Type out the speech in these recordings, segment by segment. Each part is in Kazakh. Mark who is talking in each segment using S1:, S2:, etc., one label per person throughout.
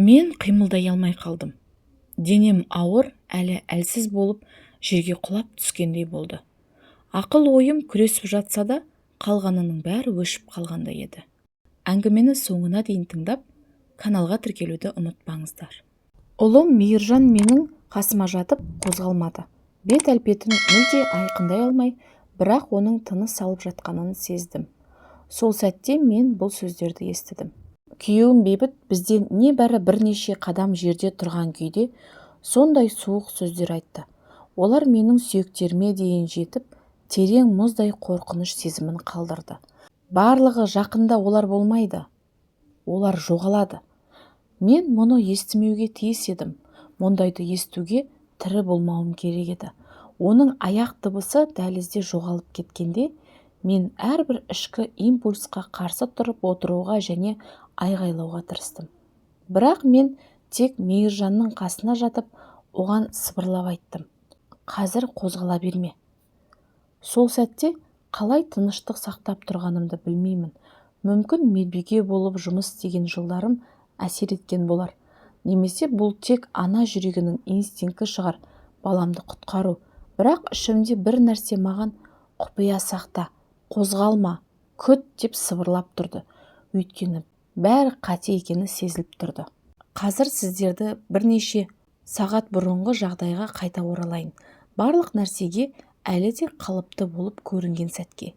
S1: Мен қимылдай алмай қалдым. Денем ауыр, әлі әлсіз болып, жерге құлап түскендей болды. Ақыл-ойым күресіп жатса да, қалғанының бәрі өшіп қалғандай еді. Әңгімені соңына дейін тыңдап, каналға тіркелуді ұмытпаңыздар. Ұлым Мейіржан менің қасыма жатып, қозғалмады. Бет әлпетін мүлде айқындай алмай, бірақ оның тыныс алып жатқанын сездім. Сол сәтте мен бұл сөздерді естідім. Күйеуім Бейбіт бізден небәрі бірнеше қадам жерде тұрған күйде сондай суық сөздер айтты. Олар менің сүйектеріме дейін жетіп, терең мұздай қорқыныш сезімін қалдырды. Барлығы жақында олар болмайды. Олар жоғалады. Мен мұны естімеуге тиіс едім. Мұндайды естуге тірі болмауым керек еді. Оның аяқ дыбысы дәлізде жоғалып кеткенде, мен әрбір ішкі импульсқа қарсы тұрып отыруға және айғайлауға тырыстым. Бірақ мен тек Мейіржанның қасына жатып, оған сыбырлап айттым: «Қазір қозғала берме». Сол сәтте қалай тыныштық сақтап тұрғанымды білмеймін. Мүмкін, медбике болып жұмыс істеген жылдарым әсер еткен болар. Немесе бұл тек ана жүрегінің инстинкті шығар, баламды құтқару. Бірақ ішімде бір нәрсе маған: «Құпия сақта, қозғалма, күт», – деп сыбырлап тұрды. Өйткені бәрі қате екені сезіліп тұрды. Қазір сіздерді бірнеше сағат бұрынғы жағдайға қайта оралайын. Барлық нәрсеге әлі де қалыпты болып көрінген сәтке.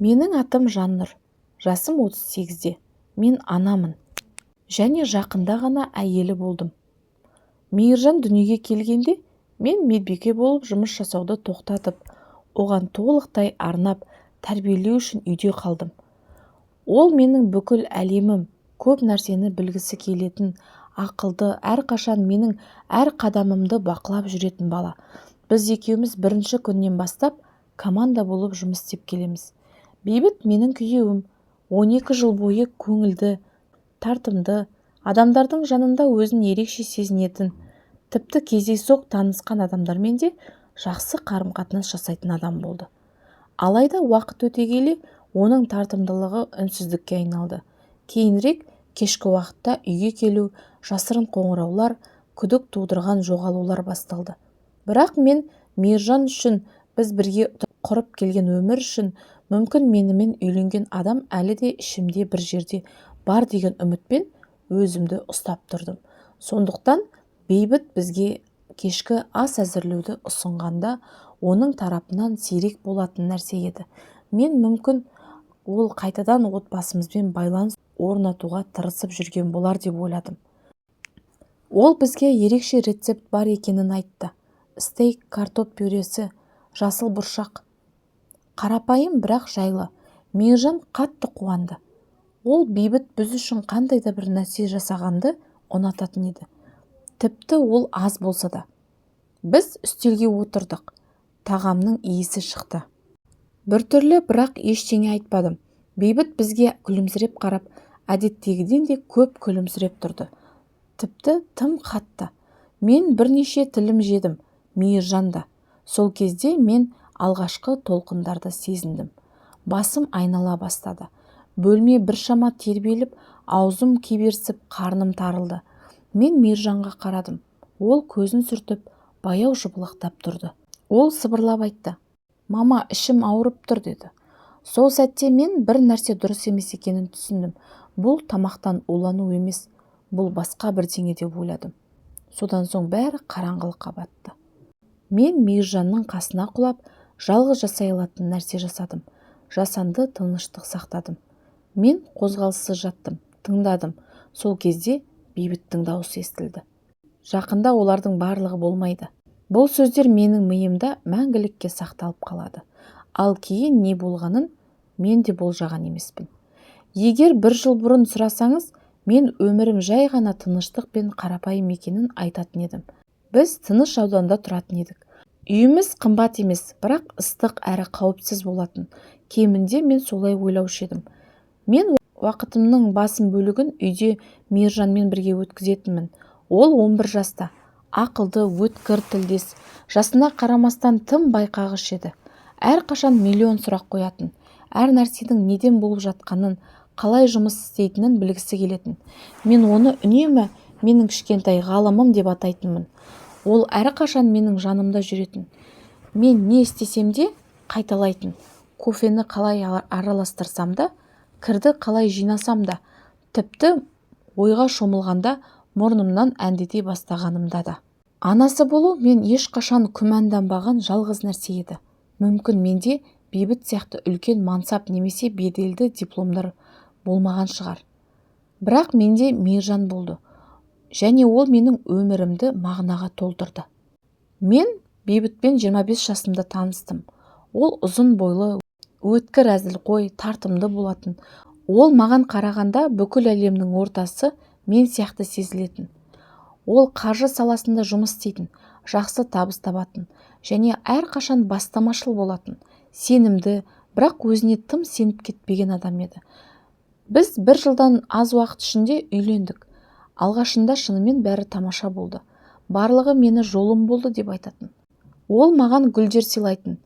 S1: Менің атым Жаннұр. Жасым 38-де. Мен анамын. Және жақында ғана әйелі болдым. Мейіржан дүниеге келгенде мен медбике болып жұмыс жасауды тоқтатып, оған толықтай арнап, тәрбиелеу үшін үйде қалдым. Ол менің бүкіл әлемім, көп нәрсені білгісі келетін, ақылды, әрқашан менің әр қадамымды бақылап жүретін бала. Біз екеуміз бірінші күннен бастап команда болып жұмыс істеп келеміз. Бейбіт менің күйеуім. 12 жыл бойы көңілді, тартымды, адамдардың жанында өзін ерекше сезінетін, тіпті кездейсоқ танысқан адамдармен де жақсы қарым-қатынас жасайтын адам болды. Алайда уақыт өте келе оның тартымдылығы үнсіздікке айналды. Кейінірек кешкі уақытта үйге келу, жасырын қоңыраулар, күдік тудырған жоғалулар басталды. Бірақ мен Мейіржан үшін, біз бірге құрып келген өмір үшін, мүмкін, менімен үйленген адам әлі де ішімде бір жерде бар деген үмітпен өзімді ұстап тұрдым. Сондықтан Бейбіт бізге кешкі ас әзірлеуді ұсынғанда, оның тарапынан сирек болатын нәрсе еді. Мен мүмкін, ол қайтадан отбасымызбен байланыс орнатуға тырысып жүрген болар деп ойладым. Ол бізге ерекше рецепт бар екенін айтты. Стейк, картоп пюресі, жасыл бұршақ. Қарапайым, бірақ жайлы. Мейіржан қатты қуанды. Ол Бейбіт біз үшін қандай да бір нәрсе жасағанды ұнататын еді. Тіпті ол аз болса да. Біз үстелге отырдық. Тағамның иісі шықты. Біртүрлі, бірақ ештеңе айтпадым. Бейбіт бізге күлімсіреп қарап, әдеттегіден де көп күлімсіреп тұрды. Тіпті тым қатты. Мен бірнеше тілім жедім, Мейіржан да. Сол кезде мен алғашқы толқындарды сезіндім. Басым айнала бастады. Бөлме біршама тербеліп, аузым кеберсіп, қарным тарылды. Мен Мейіржанға қарадым. Ол көзін сүртіп, баяу жыпылықтап тұрды. Ол сыбырлап айтты: «Мама, ішім ауырып тұр», – деді. Сол сәтте мен бір нәрсе дұрыс емес екенін түсіндім. Бұл тамақтан улану емес, бұл басқа бірдеңе деп ойладым. Содан соң бәрі қараңғылыққа батты. Мен Мейіржанның қасына құлап, жалғыз жасай алатын нәрсе жасадым. Жасанды тыныштық сақтадым. Мен қозғалыссыз жаттым, тыңдадым. Сол кезде Бейбіттің дауысы естілді: «Жақында олардың барлығы болмайды». Бұл сөздер менің миымда мәңгілікке сақталып қалады. Ал кейін не болғанын мен де болжаған емеспін. Егер бір жыл бұрын сұрасаңыз, мен өмірім жай ғана тыныштық пен қарапайым екенін айтатын едім. Біз тыныш ауданда тұратын едік. Үйіміз қымбат емес, бірақ ыстық әрі қауіпсіз болатын. Кемінде мен солай ойлаушы едім. Мен уақытымның басым бөлігін үйде Мейіржанмен бірге өткізетінмін. Ол 11 жаста. Ақылды, өткір, тілдес. Жасына қарамастан тым байқағыш еді. Әрқашан миллион сұрақ қоятын. Әр нәрсенің неден болып жатқанын, қалай жұмыс істейтінін білгісі келетін. Мен оны үнемі Менің кішкентай ғалымым деп атайтынмын. Ол әрқашан менің жанымда жүретін. Мен не істесем де қайталайтын. Кофені қалай араластырсам да, кірді қалай жинасам да, тіпті ойға шомылғанда мұрнымнан әндете бастағанымда да. Анасы болу мен ешқашан күмәнданбаған жалғыз нәрсе еді. Мүмкін, менде Бейбіт сияқты үлкен мансап немесе беделді дипломдар болмаған шығар. Бірақ менде Мейіржан болды және ол менің өмірімді мағынаға толтырды. Мен Бейбітпен 25 жасымда таныстым. Ол ұзын бойлы, өткір, әзілқой, тартымды болатын. Ол маған қарағанда бүкіл әлемнің ортасы мен сияқты сезілетін. Ол қаржы саласында жұмыс істейтін, жақсы табыс табатын және әрқашан бастамашыл болатын, сенімді, бірақ өзіне тым сеніп кетпеген адам еді. Біз бір жылдан аз уақыт ішінде үйлендік. Алғашында шынымен бәрі тамаша болды. Барлығы мені жолым болды деп айтатын. Ол маған гүлдер сыйлайтын,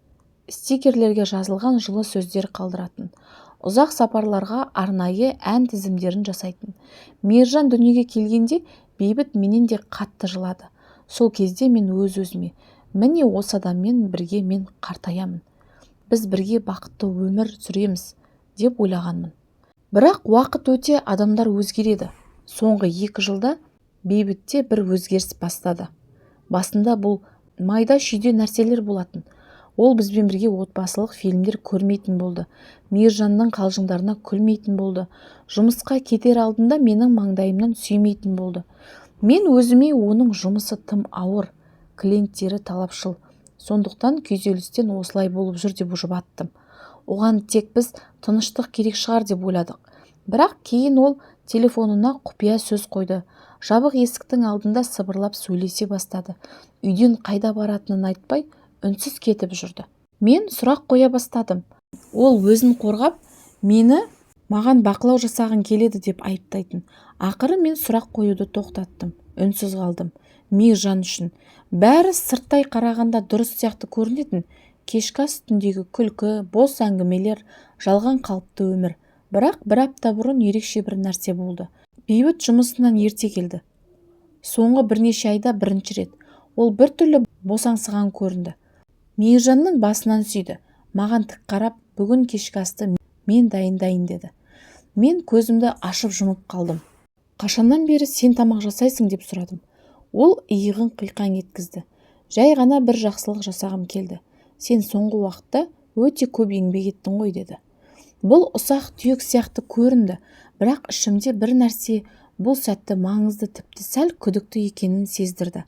S1: стикерлерге жазылған жылы сөздер қалдыратын, ұзақ сапарларға арнайы ән тізімдерін жасайтын. Мейіржан дүниеге келгенде, Бейбіт менен де қатты жылады. Сол кезде мен өз-өзіме: «Міне, осы адаммен бірге мен қартаямын, біз бірге бақытты өмір сүреміз», – деп ойлағанмын. Бірақ уақыт өте адамдар өзгереді. Соңғы 2 жылда Бейбітте бір өзгеріс бастады. Басында бұл майда-шүйде нәрселер болатын. Ол бізбен бірге отбасылық фильмдер көрмейтін болды, Мейіржанның қалжыңдарына күлмейтін болды, жұмысқа кетер алдында менің маңдайымнан сүймейтін болды. Мен өзіме оның жұмысы тым ауыр, клиенттері талапшыл, сондықтан күйзелістен осылай болып жүр деп жұбаттым. Оған тек біз тыныштық керек шығар деп ойладық. Бірақ кейін ол телефонына құпия сөз қойды, жабық есіктің алдында сыбырлап сөйлесе бастады, үйден қайда баратынын айтпай, үнсіз кетіп жүрді. Мен сұрақ қоя бастадым. Ол өзін қорғап, мені маған бақылау жасағың келеді деп айыптайтын. Ақыры мен сұрақ қоюды тоқтаттым, үнсіз қалдым. Мейіржан үшін бәрі сырттай қарағанда дұрыс сияқты көрінетін: кешкі ас үстіндегі күлкі, бос әңгімелер, жалған қалыпты өмір. Бірақ бір апта бұрын ерекше бір нәрсе болды. Бейбіт жұмысынан ерте келді. Соңғы бірнеше айда бірінші рет. Ол біртүрлі босаңсыған көрінді. Мейіржанның басынан сүйді. Маған тік қарап, «Бүгін кешкі асты мен дайындайын», – деді. Мен көзімді ашып жұмып қалдым. «Қашаннан бері сен тамақ жасайсың?» – деп сұрадым. Ол иығын қиқаң еткізді. «Жай ғана бір жақсылық жасағым келді. Сен соңғы уақытта өте көп еңбек еттің ғой», – деді. Бұл ұсақ-түйек сияқты көрінді, бірақ ішімде бір нәрсе бұл сәтті маңызды, тіпті сәл күдікті екенін сездірді.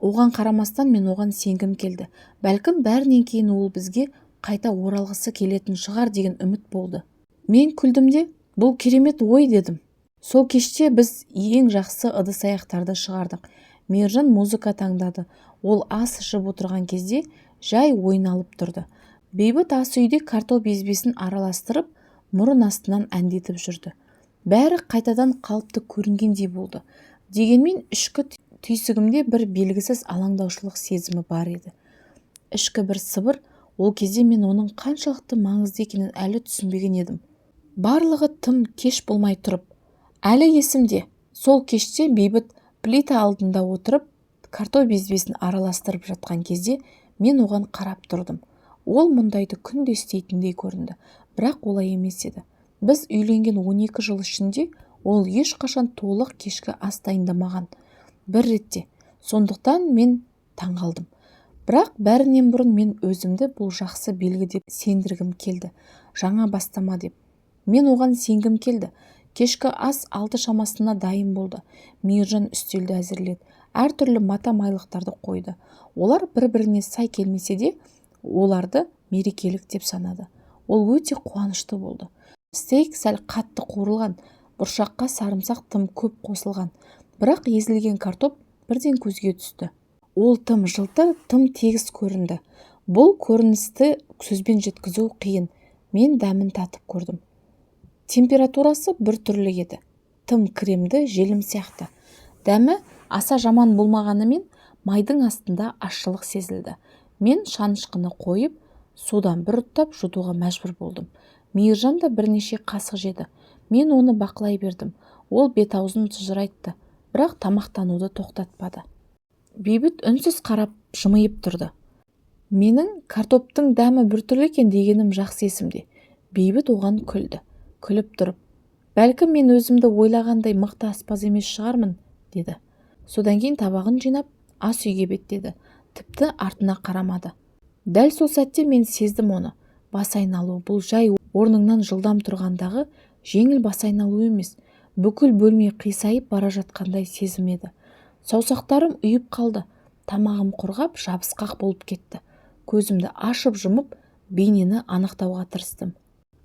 S1: Оған қарамастан мен оған сенгім келді. Бәлкім, бәрінен кейін ол бізге қайта оралғысы келетін шығар деген үміт болды. Мен күлдім де, «Бұл керемет ой», – дедім. Сол кеште біз ең жақсы ыдыс-аяқтарды шығардық. Мейіржан музыка таңдады. Ол ас ішіп отырған кезде жай ойналып тұрды. Бейбіт ас үйде картоп езбесін араластырып, мұрын астынан әндетіп жүрді. Бәрі қайтадан қалыпты көрінгендей болды. Дегенмен ішкі түйсігімде бір белгісіз алаңдаушылық сезімі бар еді, ішкі бір сыбыр. Ол кезде мен оның қаншалықты маңызды екенін әлі түсінбеген едім. Барлығы тым кеш болмай тұрып. Әлі есімде, сол кеште Бейбіт плита алдында отырып, картоп езбесін араластырып жатқан кезде мен оған қарап тұрдым. Ол мұндайды күнде істейтіндей көрінді, бірақ олай емес еді. Біз үйленген 12 жыл ішінде ол ешқашан толық кешкі ас дайындамаған, бір ретте. Сондықтан мен таңғалдым. Бірақ бәрінен бұрын мен өзімді бұл жақсы белгі деп сендіргім келді, жаңа бастама деп. Мен оған сенгім келді. Кешкі ас 6 шамасында дайын болды. Мейіржан үстелді әзірледі, әртүрлі мата майлықтарды қойды. Олар бір-біріне сай келмесе де, оларды мерекелік деп санады. Ол өте қуанышты болды. Стейк сәл қатты қуырылған, бұршаққа сарымсақ тым көп қосылған. Бірақ езілген картоп бірден көзге түсті. Ол тым жылтыр, тым тегіс көрінді. Бұл көріністі сөзбен жеткізу қиын. Мен дәмін татып көрдім. Температурасы біртүрлі еді, тым кремді желім сияқты. Дәмі аса жаман болмағанымен, майдың астында ащылық сезілді. Мен шанышқыны қойып, судан бір ұрттап жұтуға мәжбүр болдым. Мейіржан да бірнеше қасық жеді. Мен оны бақылай бердім. Ол бет-аузын тыжырайтты. Бірақ тамақтануды тоқтатпады. Бейбіт үнсіз қарап жымиып тұрды. Менің «картоптың дәмі біртүрлі екен» дегенім жақсы есімде. Бейбіт оған күлді. Күліп тұрып: «Бәлкім, мен өзімді ойлағандай мықты аспаз емес шығармын», – деді. Содан кейін табағын жинап, ас үйге беттеді. Тіпті артына қарамады. Дәл сол сәтте мен сездім оны. Бас айналу. Бұл жай орныңнан жылдам тұрғандағы жеңіл бас айналу емес, бүкіл бөлме қисайып бара жатқандай сезім еді. Саусақтарым ұйып қалды, тамағым құрғап, жабысқақ болып кетті. Көзімді ашып-жұмып, бейнені анықтауға тырыстым.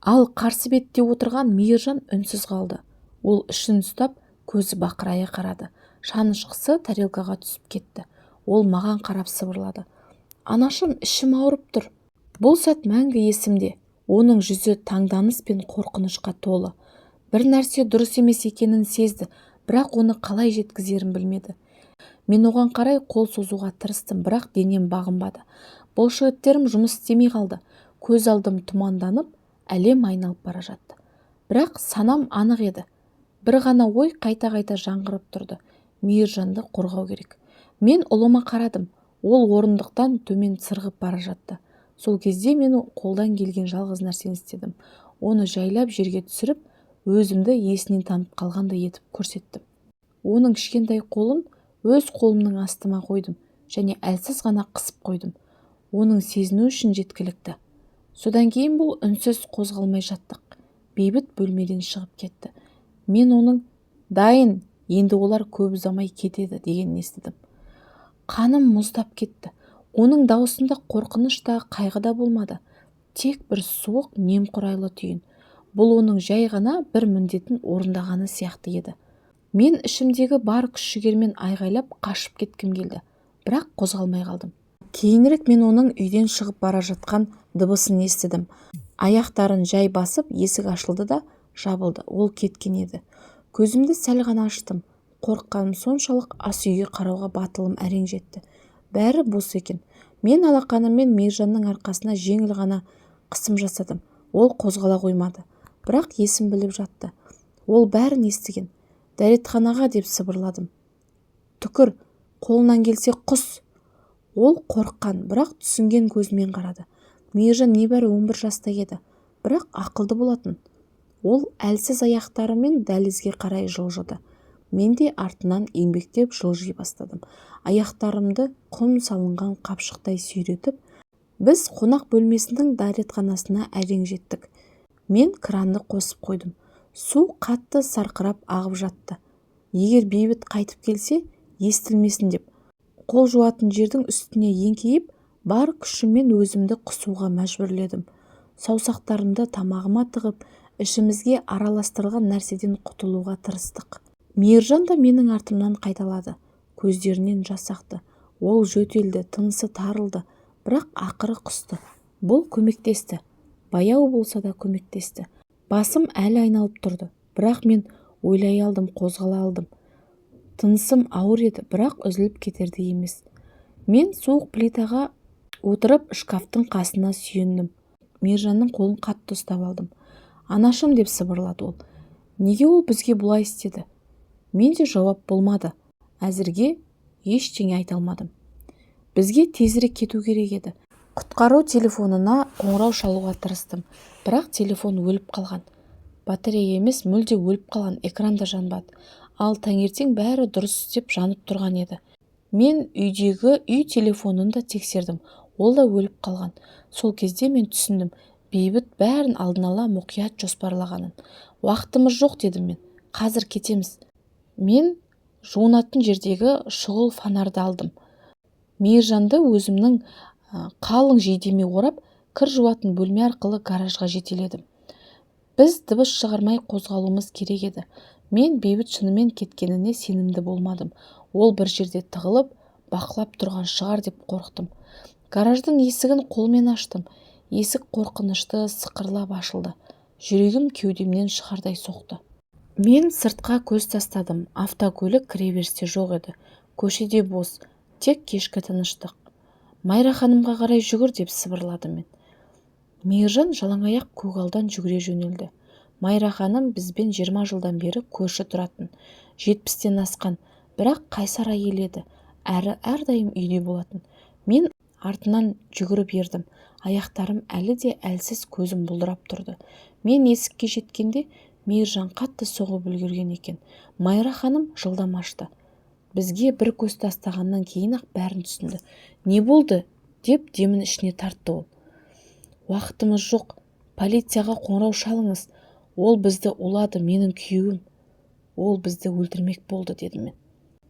S1: Ал қарсы бетте отырған Мейіржан үнсіз қалды. Ол ішін ұстап, көзі бақырая қарады. Шанышқысы тарелкаға түсіп кетті. Ол маған қарап сыбырлады: «Анашым, ішім ауырып тұр». Бұл сәт мәңгі есімде. Оның жүзі таңданыс пен қорқынышқа толы. Бір нәрсе дұрыс емес екенін сезді, бірақ оны қалай жеткізерін білмеді. Мен оған қарай қол созуға тырыстым, бірақ денем бағынбады. Бұлшықеттерім жұмыс істемей қалды. Көз алдым тұманданып, әлем айналып бара жатты. Бірақ санам анық еді. Бір ғана ой қайта-қайта жаңғырып тұрды: Мейіржанды қорғау керек. Мен ұлыма қарадым. Ол орындықтан төмен сырғып бара жатты. Сол кезде мен қолдан келген жалғыз нәрсені істедім: оны жайлап жерге түсіріп, өзімді есінен танып қалғандай етіп көрсеттім. Оның кішкентай қолын өз қолымның астыма қойдым және әлсіз ғана қысып қойдым. Оның сезіну үшін жеткілікті. Содан кейін бұл үнсіз, қозғалмай жаттық. Бейбіт бөлмеден шығып кетті. Мен оның: «Дайын, енді олар көп ұзамай кетеді», – дегенін естідім. Қаным мұздап кетті. Оның даусында қорқыныш та, қайғы да болмады, тек бір суық, немқұрайлы түйін. Бұл оның жай ғана бір міндетін орындағаны сияқты еді. Мен ішімдегі бар күш-жігермен айғайлап, қашып кеткім келді, бірақ қозғалмай қалдым. Кейінірек мен оның үйден шығып бара жатқан дыбысын естідім. Аяқтарын жай басып, есік ашылды да жабылды. Ол кеткен еді. Көзімді сәл ғана аштым. Қорыққаным соншалық, ас үйге қарауға батылым әрең жетті. Бәрі бос екен. Мен алақаныммен Мейіржанның арқасына жеңіл ғана қысым жасадым. Ол қозғала қоймады, бірақ есін біліп жатты. Ол бәрін естіген. «Дәретханаға», – деп сыбырладым. «Түкір, қолынан келсе, құс». Ол қорыққан, бірақ түсінген көзімен қарады. Мейіржан небәрі 11 жаста еді, бірақ ақылды болатын. Ол әлсіз аяқтарымен дәлізге қарай жылжыды. Мен де артынан еңбектеп жылжи бастадым, аяқтарымды құм салынған қапшықтай сүйретіп. Біз қонақ бөлмесінің дәретханасына әрең жеттік. Мен кранды қосып қойдым. Су қатты сарқырап ағып жатты. Егер Бейбіт қайтып келсе, естілмесін деп, қол жуатын жердің үстіне еңкейіп, бар күшіммен өзімді қысуға мәжбүрледім. Саусақтарымды тамағыма тығып, ішімізге араластырылған нәрседен құтылуға тырыстық. Мейіржан да менің артымнан қайталады. Көздерінен жас ақты. Ол жөтелді, тынысы тарылды, бірақ ақыры құсты. Бұл көмектесті, баяу болса да көмектесті. Басым әлі айналып тұрды, бірақ мен ойлай алдым, қозғала алдым. Тынысым ауыр еді, бірақ үзіліп кетердей емес. Мен суық плитаға отырып, шкафтың қасына сүйендім. Мейіржанның қолын қатты ұстап алдым. «Анашым», – деп сыбырлады ол, – «неге ол бізге бұлай істеді?» Менде жауап болмады. Әзірге ештеңе айта алмадым. Бізге тезірек кету керек еді. Құтқару телефонына қоңырау шалуға тырыстым, бірақ телефон өліп қалған. Батарея емес, мүлде өліп қалған, экран да жанбады. Ал таңертең бәрі дұрыс істеп, жанып тұрған еді. Мен үйдегі үй телефонын да тексердім, ол да өліп қалған. Сол кезде мен түсіндім бейбіт бәрін алдын ала мұқият жоспарлағанын. «Уақытымыз жоқ, – дедім мен. – Қазір кетеміз». Мен жуынатын жердегі шұғыл фонарды алдым. Мейіржанды өзімнің қалың жейдеме орап, кір жуатын бөлме арқылы гаражға жетеледім. Біз дыбыс шығармай қозғалуымыз керек еді. Мен Бейбіт шынымен кеткеніне сенімді болмадым. Ол бір жерде тығылып, бақылап тұрған шығар деп қорықтым. Гараждың есігін қолмен аштым. Есік қорқынышты сықырлап ашылды. Жүрегім кеудемнен шығардай соқты. Мен сыртқа көз тастадым. Автокөлік кіреберісте жоқ еді. Көшеде бос, тек кешкі тыныштық. «Майра ханымға қарай жүгір», – деп сыбырладым мен. Мейіржан жалаңаяқ көгалдан жүгіре жөнелді. Майра ханым бізбен 20 жылдан бері көрші тұратын. 70-тен асқан. Бірақ қайсар әйел еді, әрі әрдайым үйде болатын. Мен артынан жүгіріп ердім. Аяқтарым әлі де әлсіз, көзім бұлдырап тұрды. Мен есікке жеткенде Мейіржан қатты соғып үлгерген екен. Майра ханым жылдам ашты. Бізге бір көз тастағаннан кейін-ақ бәрін түсінді. «Не болды?» деп демін ішіне тартты ол. «Уақытымыз жоқ. Полицияға қоңырау шалыңыз. Ол бізді улады, менің күйеуім. Ол бізді өлтірмек болды», – дедім мен.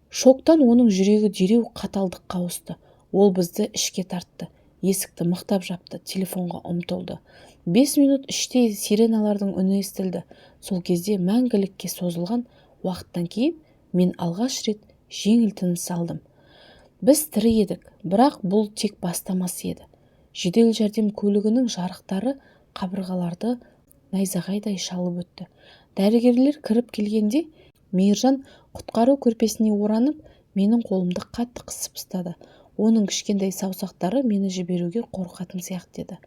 S1: Шоктан оның жүрегі дереу қаталдыққа ауысты. Ол бізді ішке тартты. Есікті мықтап жапты, телефонға ұмтылды. 5 минут іште сиреналардың үні естілді. Сол кезде, мәңгілікке созылған уақыттан кейін, мен алғаш рет жеңіл тыныс алдым. Біз тірі едік, бірақ бұл тек бастамасы еді. Жедел жәрдем көлігінің жарықтары қабырғаларды найзағайдай шалып өтті. Дәрігерлер кіріп келгенде, Мейіржан құтқару көрпесіне оранып, менің қолымды қатты қысып ұстады. Оның кішкентай саусақтары мені жіберуге қорқатын сияқты еді.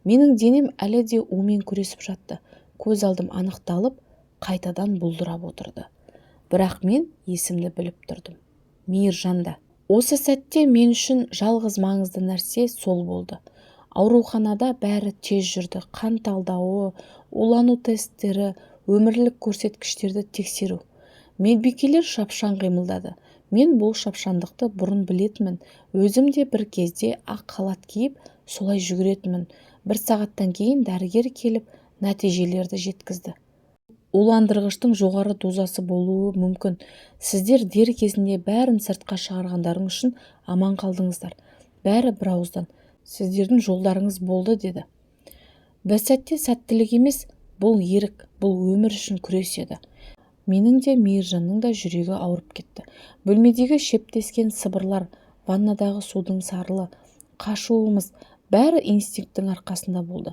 S1: Менің денем әлі де умен күресіп жатты. Көз алдым анықталып, қайтадан бұлдырап отырды. Бірақ мен есімді біліп тұрдым. Мейіржан да. Осы сәтте мен үшін жалғыз маңызды нәрсе сол болды. Ауруханада бәрі тез жүрді: қан талдауы, улану тесттері, өмірлік көрсеткіштерді тексеру. Медбикелер шапшаң қимылдады. Мен бұл шапшаңдықты бұрын білетінмін. Өзім де бір кезде ақ халат киіп, солай жүгіретінмін. Бір сағаттан кейін дәрігер келіп, нәтижелерді жеткізді. «Уландырғыштың жоғары дозасы болуы мүмкін. Сіздер дер кезінде бәрін сыртқа шығарғандарың үшін аман қалдыңыздар. Бәрі бір ауыздан: сіздердің жолдарыңыз болды», – деді. Бір сәтте сәттілік емес, бұл ерік, бұл өмір үшін күрес еді. Менің де, Мейіржанның да жүрегі ауырып кетті. Бөлмедегі шептескен сыбырлар, ваннадағы судың сарылы, қашуымыз – бәрі инстинкттің арқасында болды.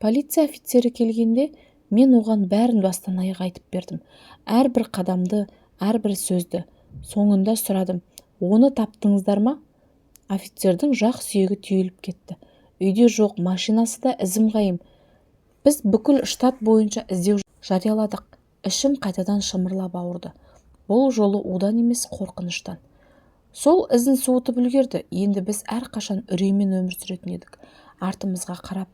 S1: Полиция офицері келгенде, мен оған бәрін бастан-аяқ айтып бердім. Әрбір қадамды, әрбір сөзді. Соңында сұрадым: «Оны таптыңыздар ма?» Офицердің жақ сүйегі түйіліп кетті. «Үйде жоқ, машинасы да ізім-ғайым. Біз бүкіл штат бойынша іздеу жарияладық». Ішім қайтадан шымырлап ауырды. Бұл жолы удан емес, қорқыныштан. Сол ізін суытып үлгерді. Енді біз әрқашан үреймен өмір сүретін едік. Артымызға қарап,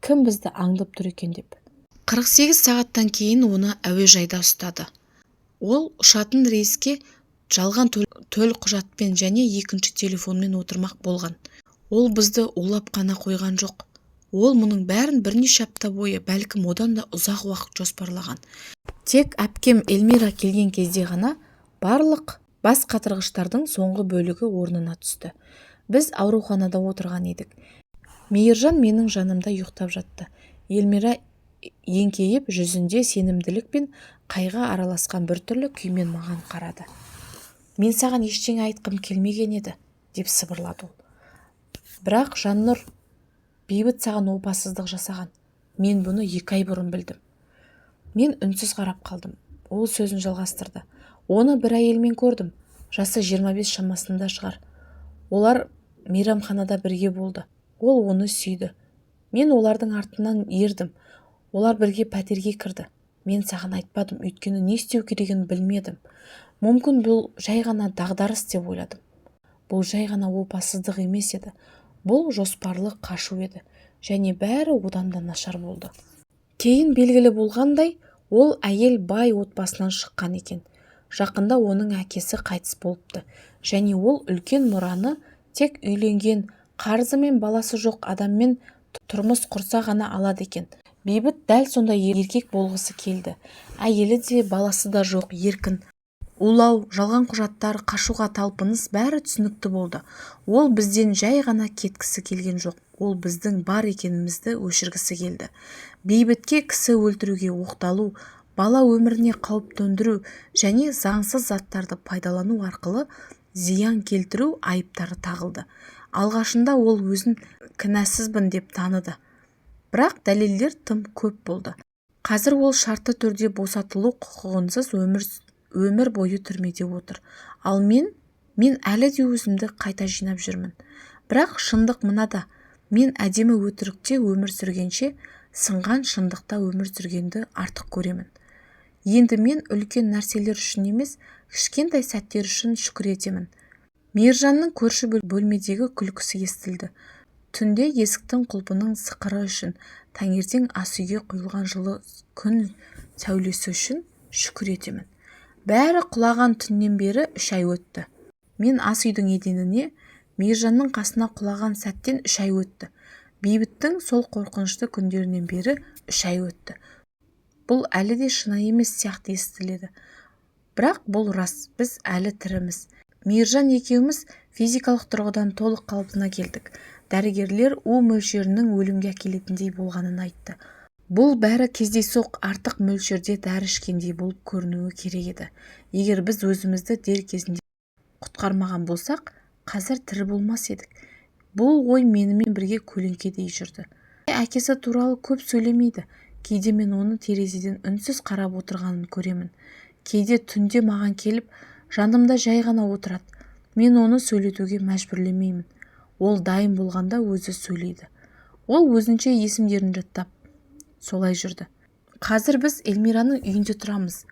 S1: кім бізді аңдып тұр екен деп. 48 сағаттан кейін оны әуежайда ұстады. Ол ұшатын рейске жалған төлқұжатпен және екінші телефонмен отырмақ болған. Ол бізді улап қана қойған жоқ. Ол мұның бәрін бірнеше апта бойы, бәлкім, одан да ұзақ уақыт жоспарлаған. Тек әпкем Эльмира келген кезде ғана барлық бас қатырғыштардың соңғы бөлігі орнына түсті. Біз ауруханада отырған едік. Мейіржан менің жанымда ұйықтап жатты. Эльмира еңкейіп, жүзінде сенімділік пен қайғы араласқан біртүрлі күймен маған қарады. «Мен саған ештеңе айтқым келмеген еді», – деп сыбырлады ол. «Бірақ, Жаннұр, Бейбіт саған опасыздық жасаған. Мен бұны 2 ай бұрын білдім». Мен үнсіз қарап қалдым. Ол сөзін жалғастырды: «Оны бір әйелмен көрдім. Жасы 25 шамасында шығар. Олар мейрамханада бірге болды. Ол оны сүйді. Мен олардың артынан ердім. Олар бірге пәтерге кірді. Мен саған айтпадым, өйткені не істеу керегін білмедім. Мүмкін, бұл жай ғана дағдарыс деп ойладым». Бұл жай ғана опасыздық емес еді. Бұл жоспарлы қашу еді. Және бәрі одан да нашар болды. Кейін белгілі болғандай, ол әйел бай отбасынан шыққан екен. Жақында оның әкесі қайтыс болыпты және ол үлкен мұраны тек үйленген, қарызы мен баласы жоқ адаммен тұрмыс құрса ғана алады екен. Бейбіт дәл сондай еркек болғысы келді. Әйелі де, баласы да жоқ, еркін. Улау, жалған құжаттар, қашуға талпыныс – бәрі түсінікті болды. Ол бізден жай ғана кеткісі келген жоқ. Ол біздің бар екенімізді өшіргісі келді. Бейбітке кісі өлтіруге оқталу, бала өміріне қауіп төндіру және заңсыз заттарды пайдалану арқылы зиян келтіру айыптары тағылды. Алғашында ол өзін кінәсізбін деп таныды. Бірақ дәлелдер тым көп болды. Қазір ол шартты түрде босатылу құқығынсыз өмір бойы түрмеде отыр. Ал мен әлі де өзімді қайта жинап жүрмін. Бірақ шындық мынада: мен әдемі өтірікте өмір сүргенше, сынған шындықта өмір сүргенді артық көремін. Енді мен үлкен нәрселер үшін емес, Кішкентай сәттер үшін шүкір етемін. Мейіржанның көрші бөлмедегі күлкісі естілді. Түнде есіктің құлпының сықыры үшін, таңертең асүйге құйылған жылы күн сәулесі үшін шүкір етемін. Бәрі құлаған түннен бері 3 ай өтті. Мен ас үйдің еденіне, Мейіржанның қасына құлаған сәттен 3 ай өтті. Бейбіттің сол қорқынышты күндерінен бері 3 ай өтті. Бұл әлі де шынайы емес сияқты естіледі. Бірақ бұл рас, біз әлі тіріміз. Мейіржан екеуміз физикалық тұрғыдан толық қалпына келдік. Дәрігерлер у мөлшерінің өлімге әкелетіндей болғанын айтты. Бұл бәрі кездейсоқ артық мөлшерде дәрі ішкендей болып көрінуі керек еді. Егер біз өзімізді дер кезінде құтқармаған болсақ, қазір тірі болмас едік. Бұл ой менімен бірге көлеңкедей жүрді. Әкесі туралы көп сөйлемейді. Кейде мен оны терезеден үнсіз қарап отырғанын көремін. Кейде түнде маған келіп, жанымда жай ғана отырады. Мен оны сөйлетуге мәжбүрлемеймін. Ол дайын болғанда өзі сөйлейді. Ол өзінше есімдерін жаттап, солай жүрді. Қазір біз Эльмираның үйінде тұрамыз.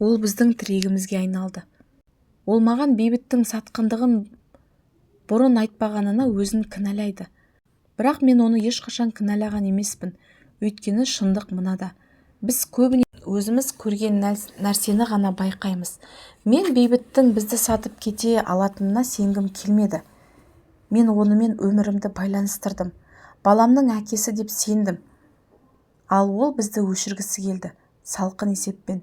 S1: Ол біздің тірегімізге айналды. Ол маған Бейбіттің сатқындығын бұрын айтпағанына өзін кінәлайды. Бірақ мен оны ешқашан кінәлаған емеспін. Өйткені шындық мынада: біз көбіне өзіміз көрген нәрсені ғана байқаймыз. Мен Бейбіттің бізді сатып кете алатынына сенгім келмеді. Мен онымен өмірімді байланыстырдым. Баламның әкесі деп сендім. Ал ол бізді өшіргісі келді. Салқын есеппен.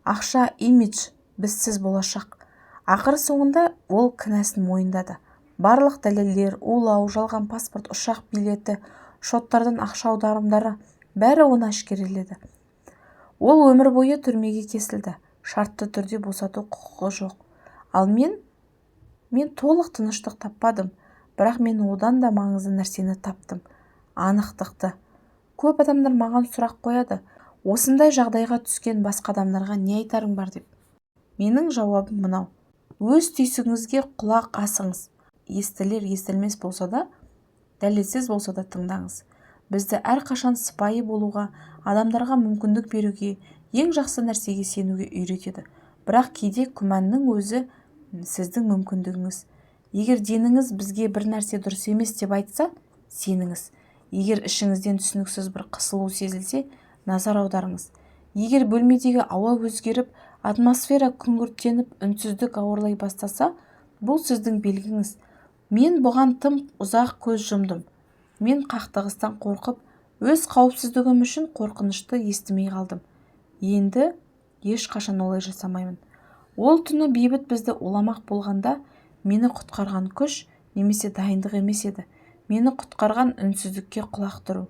S1: Ақша, имидж, бізсіз болашақ. Ақыры соңында ол кінәсін мойындады. Барлық дәлелдер, улау, жалған паспорт, ұшақ билеті, шоттардан ақша аударымдары, бәрі оны әшкереледі. Ол өмір бойы түрмеге кесілді. Шартты түрде босату құқығы жоқ. Ал мен толық тыныштық таппадым, бірақ мен одан да маңызды нәрсені таптым. Анықтықты. Көп адамдар маған сұрақ қояды: осындай жағдайға түскен басқа адамдарға не айтарың бар деп. Менің жауабым мынау: өз түйсігіңізге құлақ асыңыз. Естілер естілмес болса да, дәлелсіз болса да тыңдаңыз. Бізді әрқашан сыпайы болуға, адамдарға мүмкіндік беруге, ең жақсы нәрсеге сенуге үйретеді. Бірақ кейде күмәннің өзі сіздің мүмкіндігіңіз. Егер деніңіз бізге бір нәрсе дұрыс емес деп айтса, сеніңіз. Егер ішіңізден түсініксіз бір қысылу сезілсе, назар аударыңыз. Егер бөлмедегі ауа өзгеріп, атмосфера күңгірттеніп, үнсіздік ауырлай бастаса, бұл сіздің белгіңіз. Мен бұған тым ұзақ көз жұмдым. Мен қақтығыстан қорқып, өз қауіпсіздігім үшін қорқынышты естімей қалдым. Енді ешқашан олай жасамаймын. Ол түні Бейбіт бізді уламақ болғанда, мені құтқарған күш немесе дайындық емес еді. Мені құтқарған үнсіздікке құлақ түру,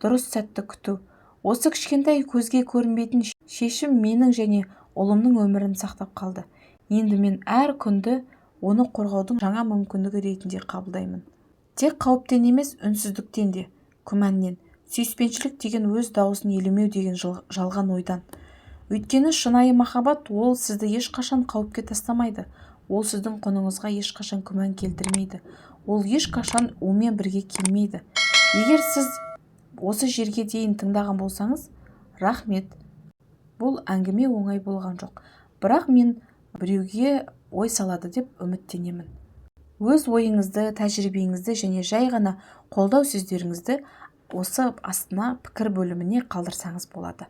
S1: дұрыс сәтті күту. Осы кішкентай, көзге көрінбейтін шешім менің және ұлымның өмірін сақтап қалды. Енді мен әр күнді оны қорғаудың жаңа мүмкіндігі ретінде қабылдаймын. Тек қауіптен емес, үнсіздіктен де, күмәннен, сүйіспеншілік деген өз дауысын елемеу деген жалған ойдан. Өйткені шынайы махаббат ол сізді ешқашан қауіпке тастамайды. Ол сіздің құныңызға ешқашан күмән келтірмейді. Ол ешқашан умен бірге келмейді. Егер сіз осы жерге дейін тыңдаған болсаңыз, рахмет. Бұл әңгіме оңай болған жоқ, бірақ мен біреуге ой салады деп үміттенемін. Өз ойыңызды, тәжірибеңізді және жай ғана қолдау сөздеріңізді осы астына пікір бөліміне қалдырсаңыз болады.